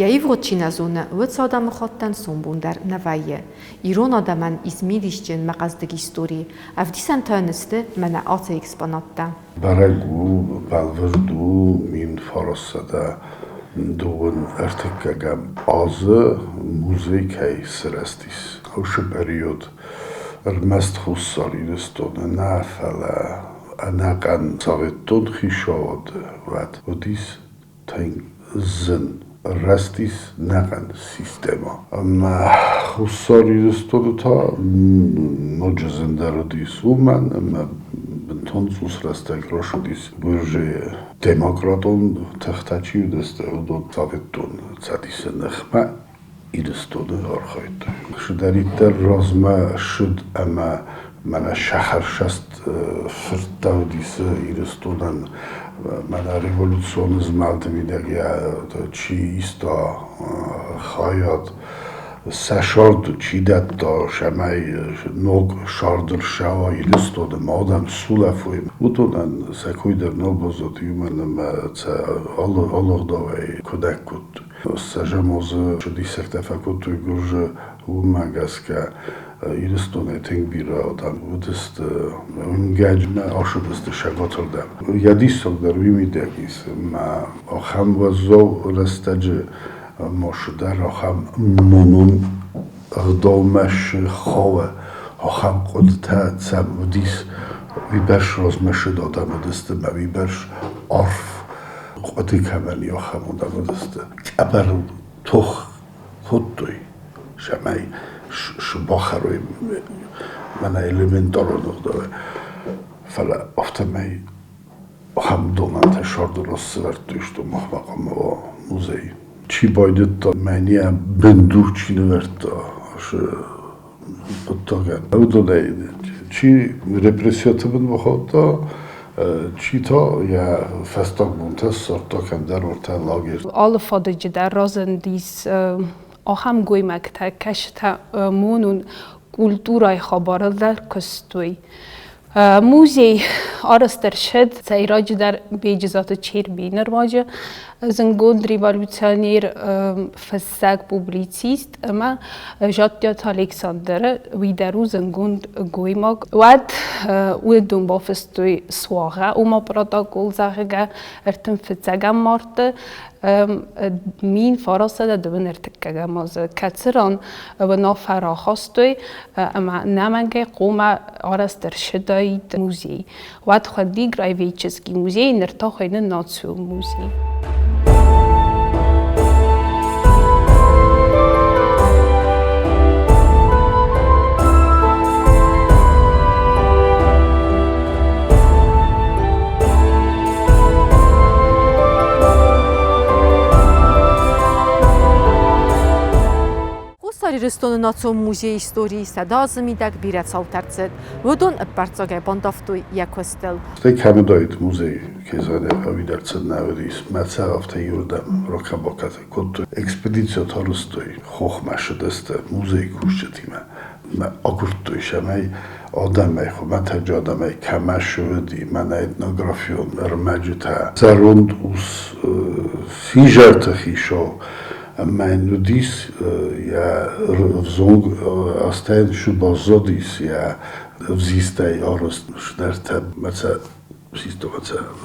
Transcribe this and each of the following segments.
Йӕ ивгъуыд чи нӕ зоны, уыцы адӕмыхаттӕн сомбон дӕр нӕ вӕййы. Ирон адӕмӕн ис мидисджын мӕ хъӕздыг истори, ӕвдисӕнтӕ ын сты мӕнӕ ацы экспонаттӕ. Бӕрӕг у, бӕлвырд у, 1931 азы музей кӕй сырӕзтис. Уыцы период ӕрмӕст Хуссар Ирыстоны нӕ, фӕлӕ ӕнӕхъӕн Советон хицауады уӕд уыдис тынг зын рӕзтис нӕхъӕн системӕ. Ӕмӕ Хуссар Ирыстоны та ноджы зындӕр уыдис, уымӕн ӕмӕ бынтон цъус рӕстӕг рацыдис Гуырдзыйы демократон тыхтӕ чи уыдысты, уыдон Советон Цӕдисы ныхмӕ Ирыстоны архайдтой. Цыдӕриддӕр размӕ ссыд ӕмӕ мӕнӕ сӕхӕрсӕст фырттӕ уыдис Ирыстонӕн, мӕнӕ революцион змӕлды мидӕг йӕ чи иста хайад, сӕ сӕрд чи дӕтта, цӕмӕй ног сӕрд ӕрцӕуа Ирыстоны, ма адӕм сулӕфой, уыдонӕн сӕ кой дӕр нал баззад, уымӕн ӕмӕ сӕ алы ӕгъдауӕй куынӕг кодтой. Ссӕдзӕм азы диссӕгтӕ фӕкодтой гуырдзы, уымӕ гӕсгӕ Ирыстонӕй тынг бирӕ адӕм уыдысты уынгӕджы ацыдысты Сӕгатырдӕм. Йӕ диссаг дӕр уый мидӕг ис, ӕмӕ ахӕм уӕззау рӕстӕджы ма цыдӕр ахӕм монон ӕгъдаумӕ хауы, ахӕм хъуыдытӕ сӕм уыдис, уыйбӕрц размӕ цыд адӕм уыдысты ӕмӕ уыйбӕрц арф хъуыды кӕмӕн и, ахӕм адӕм уыдысты. Къӕбӕрыл тох кодтой, цӕмӕй бахӕрой мӕнӕ элементарон ӕгъдауӕй. Фӕлӕ афтӕмӕй ахӕм домӕнтӕ сӕрды сӕвӕрдтой, что махмӕ хъуамӕ уа музей. Чи байдыдта, мӕнӕ бындур чи нывӕрдта ацы хъуыддагӕн, уыдонӕй чи репрессияты бын бахаудта, чи та йӕ фӕстаг бонтӕ ссардта кӕмдӕр уӕртӕ лагерь. Алы фадыджы дӕр разындис ахӕм гоймӕгтӕ, кӕцытӕ монон культурӕйы хабарыл дӕр куыстой. Музей арӕзт ӕрцыд сӕйраджыдӕр Беджызаты Чермены руаджы. Зындгонд революционер, фыссӕг, публицист ӕмӕ Жаттиаты Александры, уый дӕр у зындгонд гоймаг. Уӕд уыдон бафыстой суагъӕ, ома протокол, зӕгъгӕ, 35-ӕм марты 1933 азы, кӕцыран уынаффӕ рахастой ӕмӕ ӕнӕмӕнгӕй хъуамӕ арӕзт ӕрцыдаид музей. Уӕд хуынди Краеведческий музей, ныр та хуыйны Национ музей. Хуссар Ирыстоны Национ музейы историйы 100 азы мидӕг бирӕ цаутӕ ӕрцыд. Уыдон ӕппӕрццагӕй бандӕвтой йӕ куыстыл. Стӕй кӕм уыдаид музей, кӕй зӕгъын ӕй дӕр цыд нӕ уыдис. Мӕ цӕгъӕвтӕ иуырдӕм ракӕ-бакӕтӕ кодтой. Экспедицитӕ арӕзтой, хохмӕ ссыдысты музейы кусджытимӕ. Агуырдтой, цӕмӕй адӕмӕй, хуымӕтӕджы адӕмӕй кӕмӕ ссыди, мӕнӕ этнографион ӕрмӕджытӕ. Зӕронд ус сизӕрты хицау ӕмӕ йын уыдис йӕ ӕвзонг азтӕ йын баззадис йӕ ӕвзистӕй арӕзт цыдӕртӕ ӕмӕ сӕ систа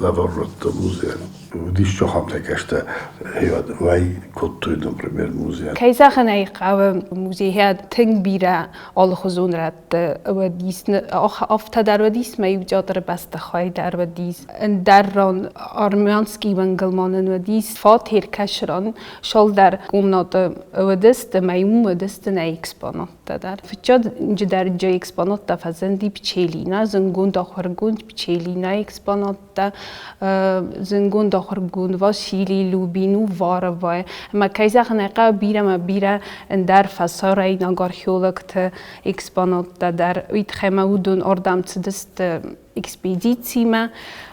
лӕвар радта музейӕн. Уыдис ахӕмтӕ кӕстӕ уӕй кодтой, например, музейӕн. Кӕй зӕгъын ӕй хъӕуы, музейӕ тынг бирӕ алыхуызон рӕтты уыдис, афтӕ дӕр уыдис, мӕ иу театры бӕстыхай дӕр уыдис, ӕндӕр ран Армянский уынгыл уыдис фатер кӕсран, шалдӕр комнаты уыдысты, мӕ уым уыдысты нӕ экспонаттӕ дӕр. Фыццаджыдӕр экспонаттӕ фӕзынди Пчелина, зындгонд ахуыргонд Пчелина экспонаттӕ, зындгонд ахуыргонд Василий Любин, Уварова. Ӕмӕ кӕй зӕгъын ӕй хъӕуы, бирӕ ӕмӕ бирӕ ӕндӕр фӕсарӕйнаг археологты экспонаттӕ дӕр. Уый тыххӕй ӕмӕ уыдон ардӕм цыдысты экспедицимӕ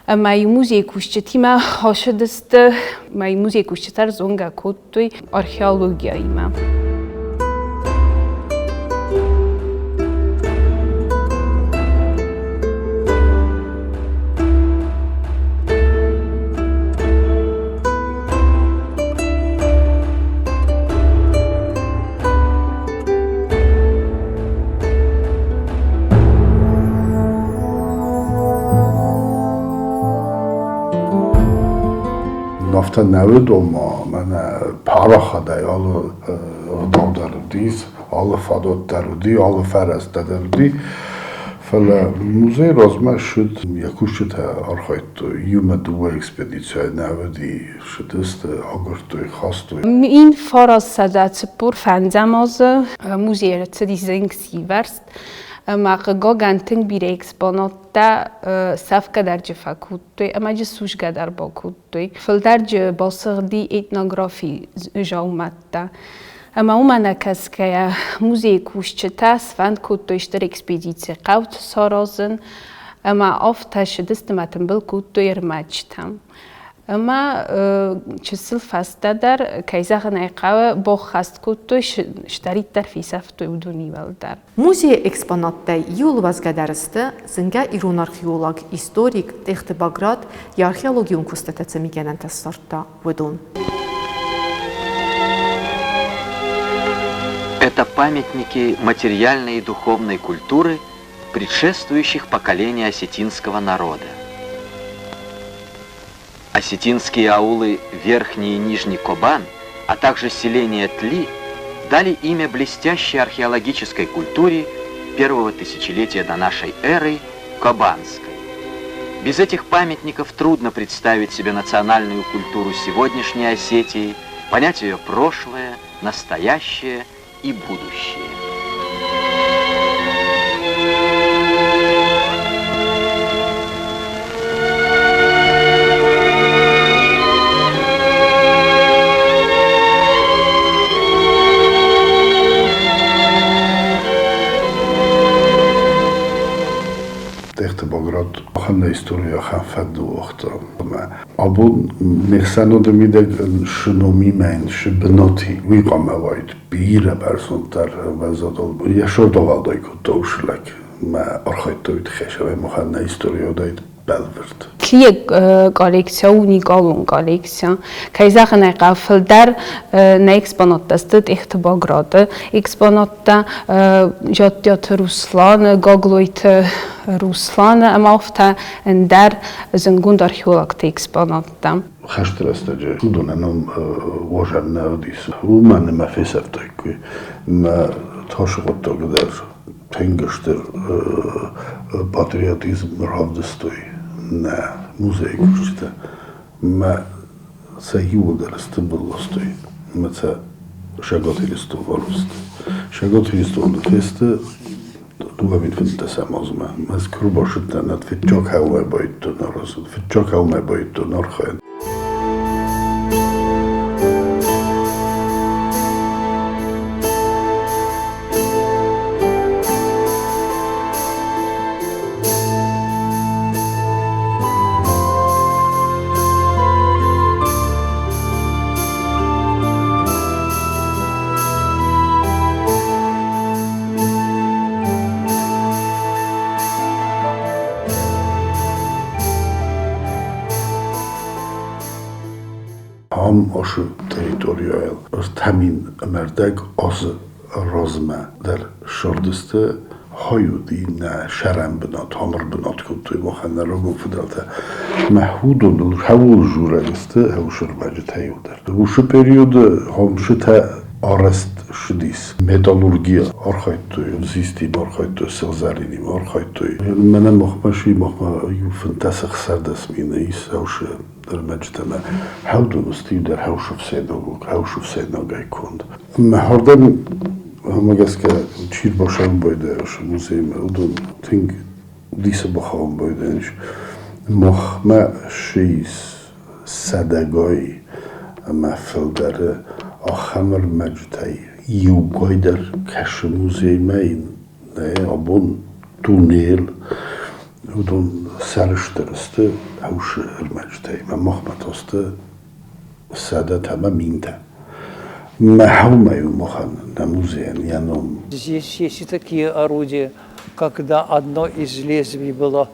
ӕмӕ музейы кусджытимӕ ацыдысты, мӕ музейы кусджытӕ ӕрзонгӕ кодтой археологияимӕ. Афтӕ нӕ уыд, ома мӕнӕ парахатӕй алы ӕгъдау дӕр уыдис, алы фадат дӕр уыди, алы фӕрӕзтӕ дӕр уыди. Фӕлӕ музейы размӕ ссыд, йӕ кусджытӕ архайдтой, иумӕ дыууӕ экспедицийӕ нӕ уыди, ссыдысты, агуырдтой, хастой. 1945 азы музейы ӕрцыди зынгсивӕрзт ӕмӕ хъыгагӕн тынг бирӕ экспонаттӕ сӕфгӕ дӕр джы фӕкодтой ӕмӕ джы сусгӕ дӕр бакодтой. Фылдӕр джы басыгъди этнографийы дзаумӕттӕ. Ӕмӕ уымӕ нӕ кӕсгӕйӕ музейы кусджытӕ сфӕнд кодтой стыр экспедици хъӕуты саразын ӕмӕ афтӕ ссыдысты ӕмӕ тымбыл кодтой ӕрмӕджытӕм. Ӕмӕ чысыл фӕстӕдӕр, кӕй зӕгъын ӕй хъӕуы, баххӕст кодтой, стӕриддӕр фесӕфтой уыдонимӕ дӕр. Музейы экспонаттӕй иуыл уӕзгӕдӕр сты зынгӕ ирон археолог, историк Тъехты Баграт йӕ археологион куыстытӕ цы мигӕнӕнтӕ ссардта, уыдон. Это памятники материальной и духовной культуры предшествующих поколений осетинского народа. Осетинские аулы Верхний и Нижний Кобан, а также селение Тли дали имя блестящей археологической культуре первого тысячелетия до нашей эры Кобанской. Без этих памятников трудно представить себе национальную культуру сегодняшней Осетии, понять ее прошлое, настоящее и будущее. Тъехты Баграт ахӕм нӕ историйы ахӕм фӕд ныууагъта. Ӕмӕ абон не хсӕнады мидӕг шы номимӕ йын шы бынат и, уый хъуамӕ уаид бирӕ бӕрзонддӕр ӕмвӕзадыл. Йӕ сӕрдауӕлдай кодта уыцы лӕг мӕ архайдта уый тыххӕй, цӕмӕй махӕн нӕ истори уыдаид бӕлвырд. Тлийаг коллекци у уникалон коллекци. Кӕй зӕгъын ӕй хъӕуы, фылдӕр нӕ экспонаттӕ сты Тъехты Баграты экспонаттӕ, Джаттиаты Русланы, Гаглойты Русланы ӕмӕ афтӕ ӕндӕр зындгонд археологты экспонаттӕ. Хӕсты рӕстӕджы уыдонӕн ном уазӕн нӕ уыдис. Уымӕн ӕмӕ фесӕфтаиккой. Мӕ тасы хъуыддаг дӕр тынг стыр патриотизм равдыстой нӕ музейы кусджытӕ. Мӕ сӕ иууылдӕр стымбыл ластой. Мӕ сӕ Шагот Иристон ӕрвыстой. Шагот Иристоны фесты 2015 азмӕ. Ӕз куы рбацыдтӕн, ӕд фыццаг хъӕумӕ байдтон аразын, фыццаг хъӕумӕ байдтон архайын. Ам ашы территорияйыл ӕртӕ мин ӕмӕ ӕрдӕг азы размӕ дӕр ссардысты хай уыди нӕ сӕрӕн бынат, ӕмыр бынат кодтой махӕн нӕ рагон фыдӕлтӕ. Мӕ уыдоныл хӕуыл дзурӕг сты ӕвсӕрмӕджытӕ иудӕр. Уыцы периоды хомсытӕ арӕзт ссыдис. Металлургия архайдтой, ӕвзистимӕ архайдтой, сыгъзӕринимӕ архайдтой. Мӕнӕ махмӕ си махмӕ иу 15-16 мины ис ӕвсы ӕрмӕджытӕ хӕудон сты иу дӕр хӕусыфсӕйнагӕй конд. Мӕ хӕрдӕм ӕмӕ гӕсгӕ чи рбасӕуын байдайа музеймӕ, уыдон тынг дисы бахауын байдайынц. Махмӕ ссис сӕдӕгай ӕмӕ фылдӕры ахӕм ӕрмӕджытӕй иугай дӕр кӕсы музеймӕ нӕ абон дунейыл уыдон сӕрыстыр сты ӕвсы ӕрмӕджытӕй ӕмӕ махмӕ та сты сӕдӕтӕ ӕмӕ минтӕ. Мӕ хъӕумӕ у махӕн нӕ музейӕн йӕ ном. Здесь есть и такие орудия, когда одно из лезвий было,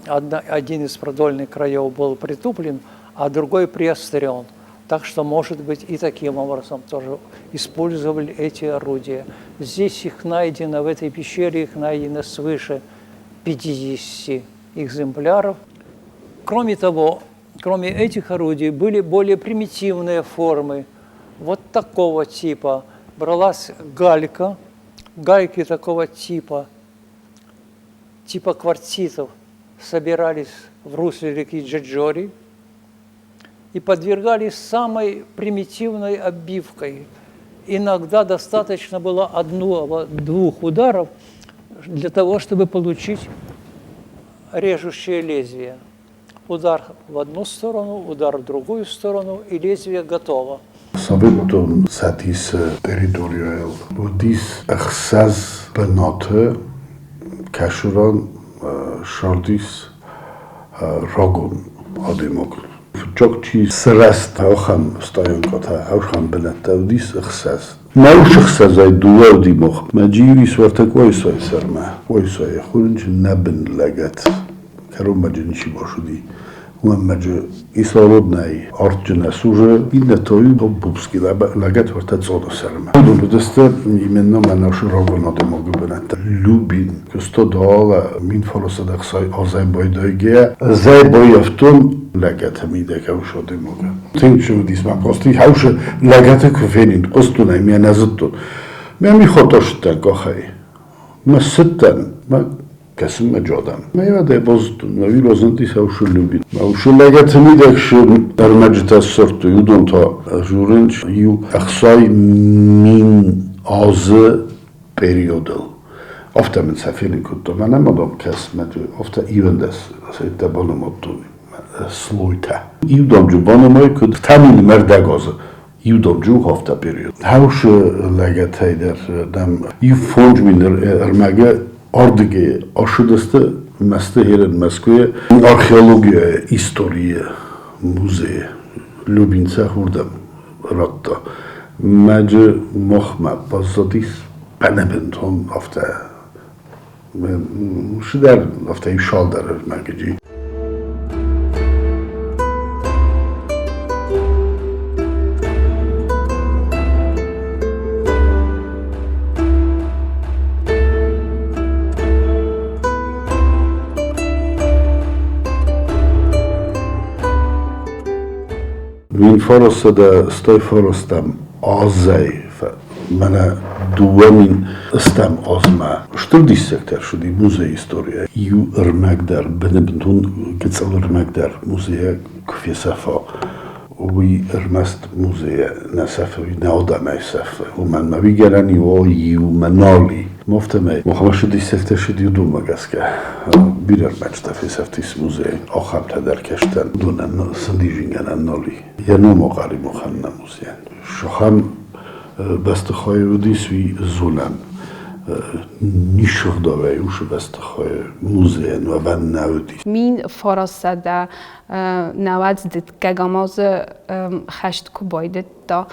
один из продольных краев был притуплен, а другой приострен. Так что, может быть, и таким образом тоже использовали эти орудия. Здесь их найдено, в этой пещере их найдено свыше 50 экземпляров. Кроме того, Кроме этих орудий были более примитивные формы, вот такого типа. Бралась галька, гайки такого типа, типа кварцитов, собирались в русле реки Джаджори и подвергались самой примитивной оббивкой. Иногда достаточно было одного-двух ударов для того, чтобы получить режущее лезвие. Удар в одну сторону, удар в другую сторону, и лезвие готово. Советон Цӕдисы территорийыл уыдис ӕхсӕз бынаты, кӕцы ран ссардис рагон адӕймаг. Фыццаг чи сырӕзт, ахӕм стоянкӕтӕ, ахӕм бынӕттӕ уыдис ӕхсӕз. Мӕ уыцы ӕхсӕзӕй дыууӕ уыди мах. Мӕ джиуис уӕртӕ Къуайсайы сӕрмӕ. Къуайсайы хурынчын нӕ бын лӕгӕт. Кӕронмӕ джы ничи басыди. Уымӕн ӕмӕ кислороднӕй артджын ӕсужы, иннӕ та у Бубский лӕгӕт уӕртӕ Цъоны сӕрмӕ. Уыдон уыдысты именно мӕнӕ рагон адӕймагы бынӕттӕ. Любин, куыста 1960 азӕй байдайгӕйӕ, зӕй баййӕфтон лӕгӕты мидӕг ӕвс адӕймагы. Тынг цымыдис мӕм касти, хӕусы лӕгӕты куы фенин, хъуыстон ӕй, мӕ нӕ зыдтон. Мӕ ми хотосдтӕн къахӕй. Мӕ цыдтӕн, мӕ кӕсынмӕ джодам. Мӕ уӕдӕй базыдтон, мӕ уый разындис ӕвсы Любин. Ӕвсы лӕгӕты мидӕг цы ӕрмӕджытӕ ссардтой, уыдон та дзурынц иу 60 000 азы периодыл. Афтӕ мын сӕ фенын кодта. Мӕнӕ ма дам кӕс, мӕ афтӕ ивӕндӕс сӕйттӕ банымадтон слойтӕ. Иу дамджы банымай, куыд тамин мӕрдӕг азы. Иу дамджы у афтӕ период. Хӕусы лӕгӕтӕй дӕр, дам, иу 5000 ӕрмӕгы ардыгӕй ацыдысты Мӕсты херен Мӕскуыйы археологияйы историйы музейы. Любинцӕ уырдӕм радта. Мӕджы махмӕ баззадис ӕнӕбынтон афтӕ цыдӕр афтӕ иу цалдӕр ӕрмӕгыджы. 1985 азӕй мӕнӕ 2000 азмӕ стыр диссӕгтӕ ссыди музейы историйӕ. Иу ӕрмӕг дӕр, бынтон гыццыл ӕрмӕг дӕр музейӕ куы фесӕфа, уый ӕрмӕст музейӕ нӕ сӕфы, уый нӕ адӕмӕй сӕфы. Уымӕн ма уый гӕнӕн и иумӕ нал и. Афтӕмӕй Мухаммад диссӕгтӕ ссыди уыдонмӕ гӕсгӕ. Бирӕ ӕрмӕджытӕ фесӕфтис музейы, ахӕмтӕ дӕр кӕстӕн. Уыдонӕн сындизингӕнӕн нал и. Йӕ ном Охъари Муханна музейӕн. Сахам бӕстыхайы уыдис уый зонӕн. Ниссыгъдӕуӕй уыцы бӕстыхайы музейӕн уӕвӕн нӕ уыдис. 1992 азы хӕст куы байдыдта,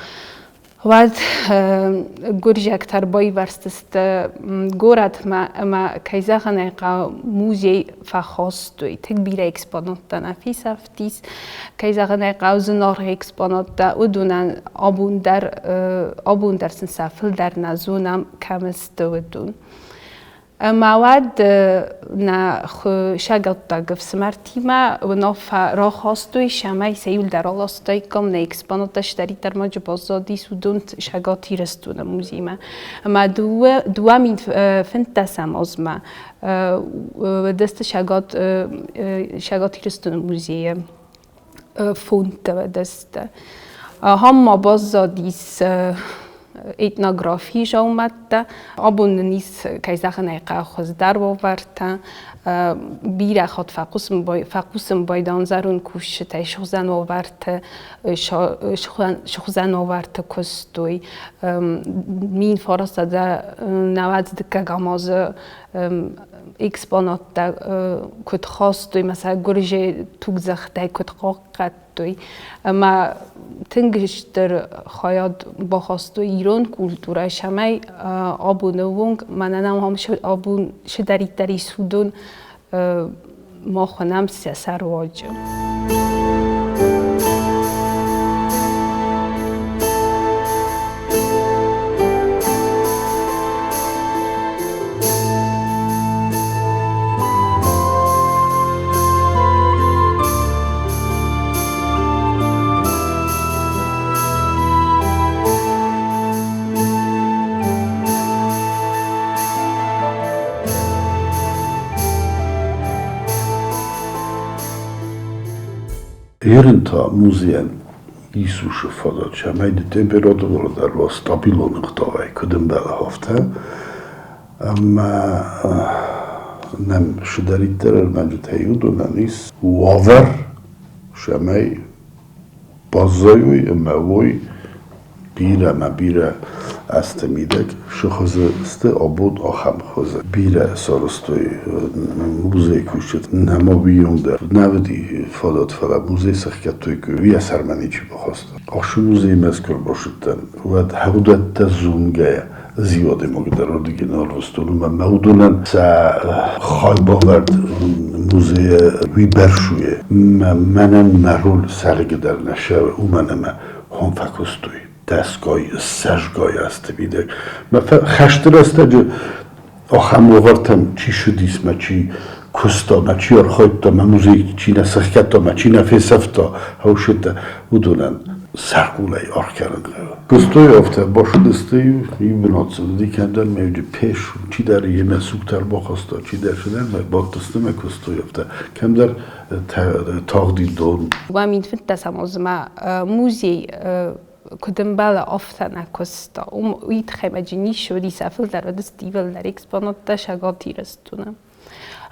уӕд гуырдзиӕгтӕ ӕрбайвӕрстысты горӕтмӕ ӕмӕ, кӕй зӕгъын ӕй хъӕуы, музей фӕхастой. Тынг бирӕ экспонаттӕ нӕ фесӕфтис. Кӕй зӕгъын ӕй хъӕуы, зынаргъ экспонаттӕ, уыдонӕн абон дӕр сын сӕ фылдӕр нӕ зонӕм, кӕм сты, уыдон. Ӕмӕ уӕд нӕ хуысӕгӕлттаг ӕфсымӕртимӕ уынаффӕ рахастой, цӕмӕй сӕ иуылдӕр аластаиккам, нӕ экспонаттӕ цыдӕриддӕр ма баззадис, уыдон Цӕгат Ирыстоны музеймӕ. Ӕмӕ 2015 азмӕ уыдысты Цӕгат Ирыстоны музейы фондтӕ уыдысты. Ахӕм ма баззадис этнографийы дзаумӕттӕ. Абон нын ис, кӕй зӕгъын ӕй хъӕуы, хуыздӕр уавӕртӕ. Бирӕ хатт фӕхъусын байдайын зӕронд кусджытӕй сыгъдзӕн уавӕрты куыстой. 1992 азы экспонаттӕ куыд хастой ӕмӕ сӕ гуырдзыйы тугдзыхтӕй куыд хъахъхъӕдтой. Ӕмӕ тынг стыр хайад бахастой ирон культурӕ, цӕмӕй абоны онг мӕнӕн абон цыдӕриддӕр ис, уыдон мах уынӕм сӕ сӕ руаджы. Ерын та музейӕн ис уышы фадат, цӕмӕй ды температурӕ дӕр уа стабилон ӕгъдауӕй, куыд ӕмбӕлы, афтӕ. Ӕмӕ нӕм цыдӕриддӕр ӕрмӕджытӕ и, уыдонӕн ис уавӕр, цӕмӕй баззайой ӕмӕ уой бирӕ ӕмӕ бирӕ азты мидӕг цы хуызы сты, абон ахӕм хуызы. Бирӕ сарӕзтой музейы кусджытӕ. Нӕма уыйонг дӕр нӕ уыди фадат, фӕлӕ музей сӕхгӕдтой, куы йӕ сӕрмӕ ничи бахаста. Ацы музеймӕ ӕз куы ӕрбацыдтӕн, уӕд уыдӕттӕ зонгӕйӕ зиу адӕймаг дӕр уырдыгӕй нал рвыстон, ӕмӕ мӕ уыдонӕн сӕ хайбавӕрд музейы уый бӕрц у. Мӕнӕн мӕ роль сӕргы дӕр нӕ сӕ, уымӕн ӕмӕ хом фӕкуыстой дӕсгай, ссӕдзгай азты мидӕг. Мӕ хӕсты рӕстӕджы ахӕм уавӕртӕм чи ссыдис мӕ чи куыста, мӕ чи архайдта, мӕ музей чи нӕ сӕхгӕдта, мӕ чи нӕ фесӕфта, хӕусыдтӕ, уыдонӕн сӕркъулӕй аргъ кӕнын хъӕуы. Куыстой афтӕ, бацыдысты иу бынат сын уыди, кӕмдӕр ма иу пеш, чидӕр йемӕ сугтӕ ӕрбахаста, чидӕр цыдӕр мӕ бадтысты мӕ куыстой афтӕ. Кӕмдӕр тагъди дон. Уӕ 1015 азмӕ музей куыд ӕмбӕлы, афтӕ нӕ куыста. Уым уый тыххӕй ма ницы уыди, сӕ фылдӕр уыдысты ивылдӕр экспонаттӕ Цӕгат Ирыстоны.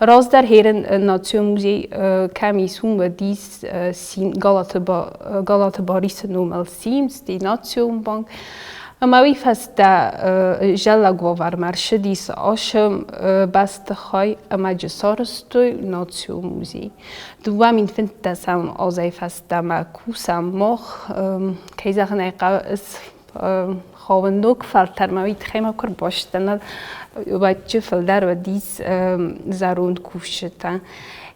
Раздӕр херын национ музей кӕм ис, уым уыдис Галаты Барисы номыл СИМС, национ банк. Ӕмӕ уый фӕстӕ зӕллаг уавӕрмӕ ӕрцыдис ацы бӕстыхай ӕмӕ дзы сарӕзтой национ музей. 2015 азӕй фӕстӕмӕ кусӕм мах, кӕй зӕгъын ӕй хъӕуы, ӕз хауын ног фӕлтӕрмӕ, уый тыххӕй ма куы ӕрбастӕн, уӕдчы фылдӕр уыдис зӕронд кусджытӕ.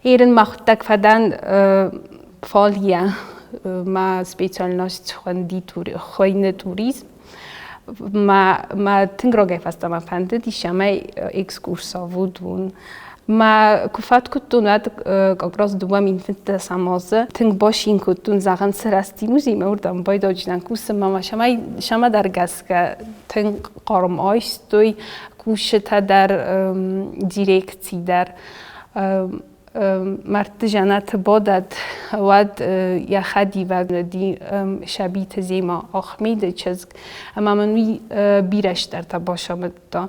Ерын мӕхуыдтӕг фӕдӕн фалйӕ мӕ специальность хуыйны туризм. Мӕ тынг рагӕй фӕстӕмӕ фӕндыдис, цӕмӕй экскурсовод уон. Мӕ куы фӕд кодтон, уӕд как раз 2015 азы тынг бацин кодтон, зӕгъын, сырӕзти музеймӕ, уырдӕм байдаджынӕн кусынмӕ мӕ цӕмӕдӕр гӕсгӕ тынг хъарм айстой кусджытӕ дӕр, дирекци дӕр. Мӕрдты дзӕнӕты бадӕд, уӕд йӕ хӕдивӕг уыди сабиты Зема Ахмеды чызг, ӕмӕ мын уый бирӕ стӕртӕ бацамыдта.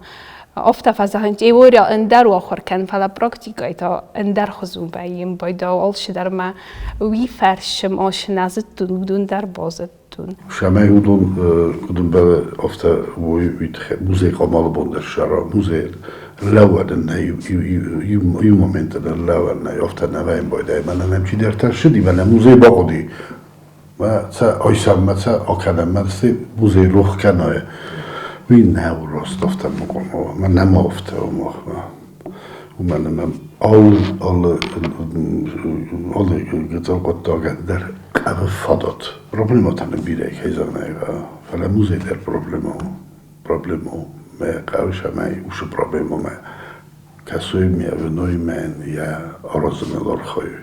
Афтӕ фӕзӕгъынц, теорийӕ ӕндӕр у ахуыр кӕнын, фӕлӕ практикӕйы та ӕндӕр хуызон вӕййы. Байдау алцыдӕр мӕ уый фӕрсы машинӕ зыдтон, уыдон дӕр базыдтон. Цӕмӕй уыдон куыд ӕмбӕлы, афтӕ уой, уый тыххӕй музей хъуамӕ бон дӕр ссара. Музей лӕууӕн ын нӕй, иу моменты дӕр лӕууӕн нӕй, афтӕ нӕ вӕййын байдайы. Мӕнӕ нӕм чидӕртӕ ссыди, мӕнӕ музей бахъуыди. Мӕ цӕ айсӕм, мӕ цӕ акӕнӕм, мӕ стӕй музей рох кӕнай. Уый нӕ у раст афтӕ мӕ нӕма афтӕ у махмӕ. Уымӕн ӕмӕ алы алы алы гыццыл хъуыддагӕн дӕр хъӕуы фадат. Проблемӕтӕ нын бирӕ кӕй зӕгъын ӕй хъӕуы, фӕлӕ музей дӕр проблемӕ у. Проблемӕ у. Мӕ хъӕуы цӕмӕй уыцы проблемӕмӕ кӕсой ме виной мӕн йӕ аразыныл архайой.